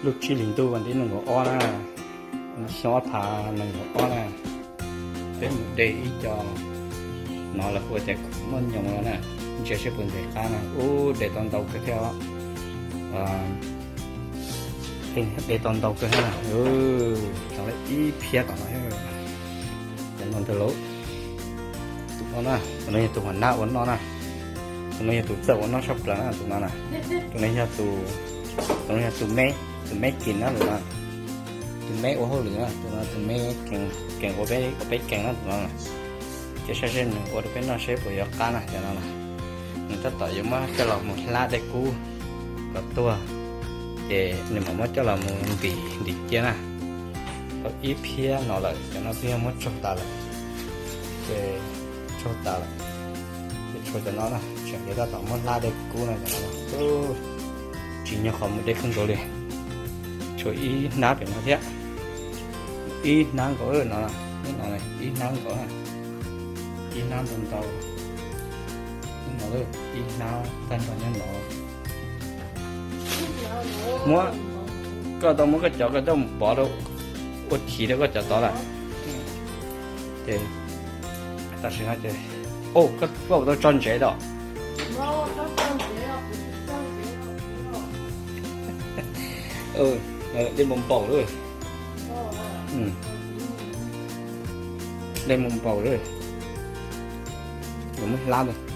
Lub tsib hlis ntuj vas thib nees nkaum ob na, xyoo ob phav nees nkaum ob na, peb mus de ib co no lawv hu tias khoom noj nyoos no na, ntsia seb puas ntes qab na. Ub, de tau ntau kawg thiab os. De tau ntau kawg thiab na. Txog lawm ib phiab tom no. Cov no ntawd lauj, tus no na, tus no yog tus hua nab ua noj na, tus no yog tus txawj ua noj tshaj plaws na, tus no na, tus no yog tus, tus no yog tus me, tus me kim na tus no, tus me ua hauj lwm na tus no, tus me keev ua peb keev na tus no. Ces saib seb nws ua rau peb noj seb puas yuav qab na cov no na. Nws tab tom yuav muab coj los mus hlab dej kub kom tuag, ces nws mam muab coj los mus ntim ntim cia na. Tau ib phiab no lawm, cov no twb yog muab tsaug tas lawm, ces tsaug tas lawm. Ces tshuav cov no na, tseem yuav tab tom muab hlab dej kub no cov no. Tsis nyog qhov mus deb kawg nkaus li, tshuav ib hnab pem no thiab. Ib hnab nkaus no, ib hnab nkaus, ib hnab ntau ntau. Ib hnab tag nrho nyob no. Muab, koj tau muab koj cov koj coj mus pov rau, ua chiv rau koj cov tod lawm. Ces tam sim no ces, koj puas tau tso ntsev tod? Dej npaum npaum lawm. Dej npaum npaum lawm. Yuav muab hlab ntag.